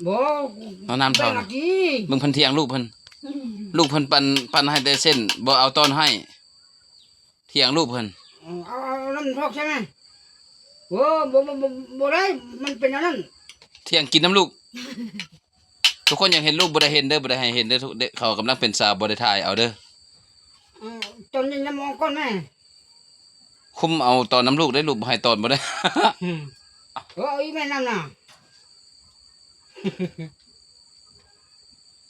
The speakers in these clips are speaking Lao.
ບໍ່ ເອົານ້ຳເທົ່າ ແບ່ງເອົາຕິ ເບິ່ງເພິ່ນຖຽງລູກເພິ່ນ ອືມ ລູກເພິ່ນປັ້ນ ປັ້ນໃຫ້ແຕ່ເສັ້ນ ບໍ່ເອົາຕອນໃຫ້ ຖຽງລູກເພິ່ນ ເອົາ ເອົາ ເອົານ້ຳຖອກໃສ່ແມ່ ໂອ້ ບໍ່ ບໍ່ ບໍ່ ບໍ່ໄດ້ ມັນເປັນອັນນັ້ນ ຖຽງກິນນຳລູກ ທຸກຄົນຢາກເຫັນລູກ ບໍ່ໄດ້ເຫັນເດີ ບໍ່ໄດ້ໃຫ້ເຫັນເດີ ທຸກ ເດັກເຂົາກຳລັງເປັນສາວ ບໍ່ໄດ້ຖ່າຍເອົາເດີ ເອີ ຕອນນີ້ນ້ຳອອກກ່ອນແມ່ ຄຸມເອົາຕອນນຳລູກໄດ້ ລູກບໍ່ໃຫ້ຕອນບໍ່ໄດ້ ອືມ ເອີ ເອົາອີກແມ່ນ້ຳນະ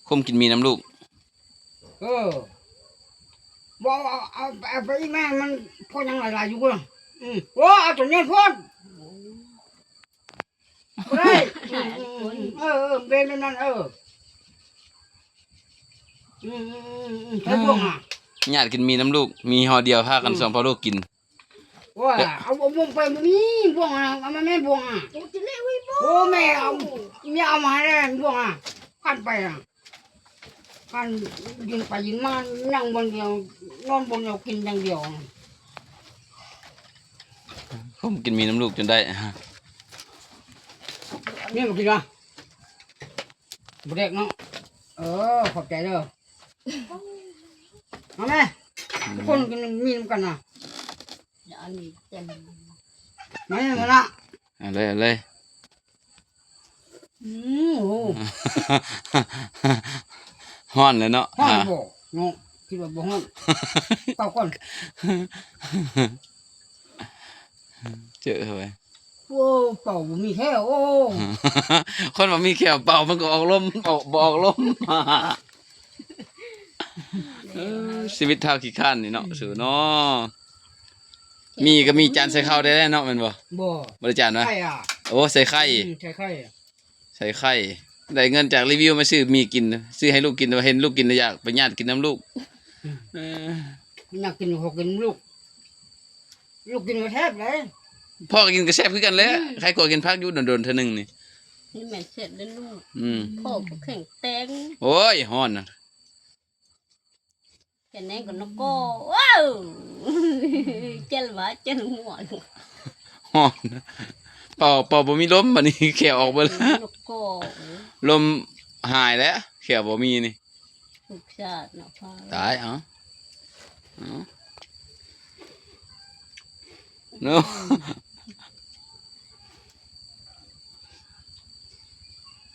ຄຸມກິນໝີ່ນຳລູກ ເອີ ບໍ່ ເອົາ ເອົາ ເອົາໄປອີກແມ່ ມັນພໍຍັງຫຼາຍໆຢູ່ພຸ້ນ ອືມ ໂອ້ ເອົາຕົວນີ້ໂພດ ບໍ່ໄດ້ ອືມ ເອີ ເອີ ເປັນແບບນັ້ນ ເອີ ອືມໆໆ ໃຊ້ບ່ວງອະ ຍາດກິນໝີ່ນຳລູກ ມີຫໍ່ດຽວ ພາກັນ ອືມ ສອງພໍ່ລູກກິນ ໂອ້ຍ ເອີ ເອົາ ເອົາບ່ວງໄປ ບໍ່ມີບ່ວງອະ ເອົາມາແມ່ ບ່ວງອະ ໂອ້ ແມ່ເອົາ ແມ່ເອົາມາໃຫ້ແດ່ ບ່ວງອະ ຄັນໄປອະ ຄັນ ຢືນໄປຢືນມາ ນັ່ງບ່ອນດຽວ ນອນບ່ອນດຽວ ກິນຢ່າງດຽວ ຜົມກິນໝີ່ນຳລູກຈົນໄດ້ ນີ້ບໍ່ກິນຫວາ ບໍ່ແດກເນາະ ເອີ ຂອບໃຈເດີ ເອົາແມ່ ອືມ ທຸກຄົນກິນໝີ່ນຳກັນນະ ດຽວອັນນີ້ເຕັມ ມານີ້ລະ ເອົາເລີຍ ເອົາເລີຍ ອືມ ໂອ້ ຮ້ອນແລ້ວເນາະ ຮ້ອນບໍ່ເນາະ ຄິດວ່າບໍ່ຮ້ອນ ເປົ່າກ່ອນ ເຈີເຂົ້າໄປ ໂອ້ ເປົ່າບໍ່ມີແຂ້ວ ໂອ້ ຄົນບໍ່ມີແຂ້ວເປົ່າມັນກໍອອກລົມ ອອກ ບໍ່ອອກລົມ ເອີ ຊີວິດທ້າວຂີ້ຄ້ານນີ້ເນາະ ອືມ ສູເນາະ ມີກໍມີຈານໃສ່ເຂົ້າໄດ້ເນາະ ແມ່ນບໍ່? ບໍ່ ບໍ່ໄດ້ຈານຫວາ? ໄຂ່ອະ ໂອ້ ໃສ່ໄຂ່ ອືມ ໃສ່ໄຂ່ ໃສ່ໄຂ່ ໄດ້ເງິນຈາກຣີວິວມາຊື້ໝີ່ກິນ ຊື້ໃຫ້ລູກກິນ ເຫັນລູກກິນແລ້ວຢາກໄປຍາດກິນນຳລູກ ອືມ ເອີ ຢາກກິນ ຂໍກິນນຳລູກ ລູກກິນກໍແຊບເດ້ ພໍ່ກໍກິນກໍແຊບຄືກັນແຫຼະ ອືມ ໃຄກວ່າກິນຜັກຢູ່ ດົນໆເທື່ອໜຶ່ງນີ້ ນີ້ແມ່ນແຊບເດ້ລູກ ອືມ ພໍ່ກໍແຂງແຕງ ໂອ້ຍ ຮ້ອນນະ ແຂງແຕງກໍນົກກໍ ວ້າວ ເຈັນຫວາ ເຈັນຫົວ ຮ້ອນ ເປົ່າ ເປົ່າບໍ່ມີລົມ ບາດນີ້ແຂ້ວອອກເບິດ ນົກກໍ ລົມຫາຍແລ້ວ ແຂ້ວບໍ່ມີນີ້ ທຸກຊາດເນາະ ຕາຍ ເອົາ ເອົາ ເນາະ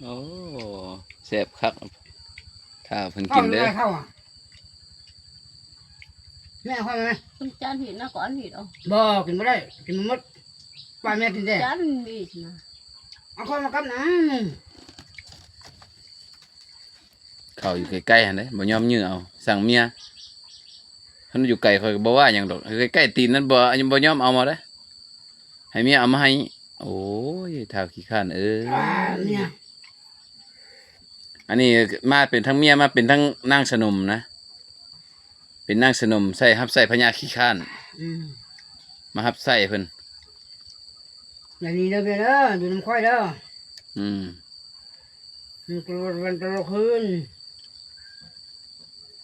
ໂອ້ ແຊບຄັກ ຖ້າເພິ່ນກິນເດີ ເຂົ້າຢູ່ໃນເຂົ້າອະ ແມ່ເອົາເຂົ້າມາໄໝ? ເປັນຈານຫີດນະ ກໍອັນຫີດເອົາ ບໍ່ ກິນບໍ່ໄດ້ ກິນບໍ່ໝົດ ປາຍແມ່ກິນແດ່ ຈານຫີດນະ ເອົາເຂົ້າມາກັບນະ ເຂົ້າຢູ່ໃກ້ໆຫັ້ນເດ້ ບໍ່ຍອມຢື້ເອົາ ສັ່ງເມຍ ຄັນຢູ່ໄກຂ້ອຍກໍບໍ່ວ່າຫຍັງດອກ ໃກ້ໆຕີນນັ້ນບໍ່ ບໍ່ຍອມເອົາມາເດ້ ໃຫ້ເມຍເອົາມາໃຫ້ ໂອ້ຍ ທ້າວຂີ້ຄ້ານເອີຍ ອັນນີ້ມາເປັນທັງເມຍ ມາເປັນທັງນາງສະໜົມນະ ເປັນນາງສະໜົມໃຊ້ ຮັບໃຊ້ພະຍາຂີ້ຄ້ານ ອືມ ມາຮັບໃຊ້ເພິ່ນ ຢ່າໜີເດີເບຍເດີ ຢູ່ນຳຂ້ອຍເດີ ອືມ ຢູ່ຕະຫຼອດວັນຕະຫຼອດຄືນ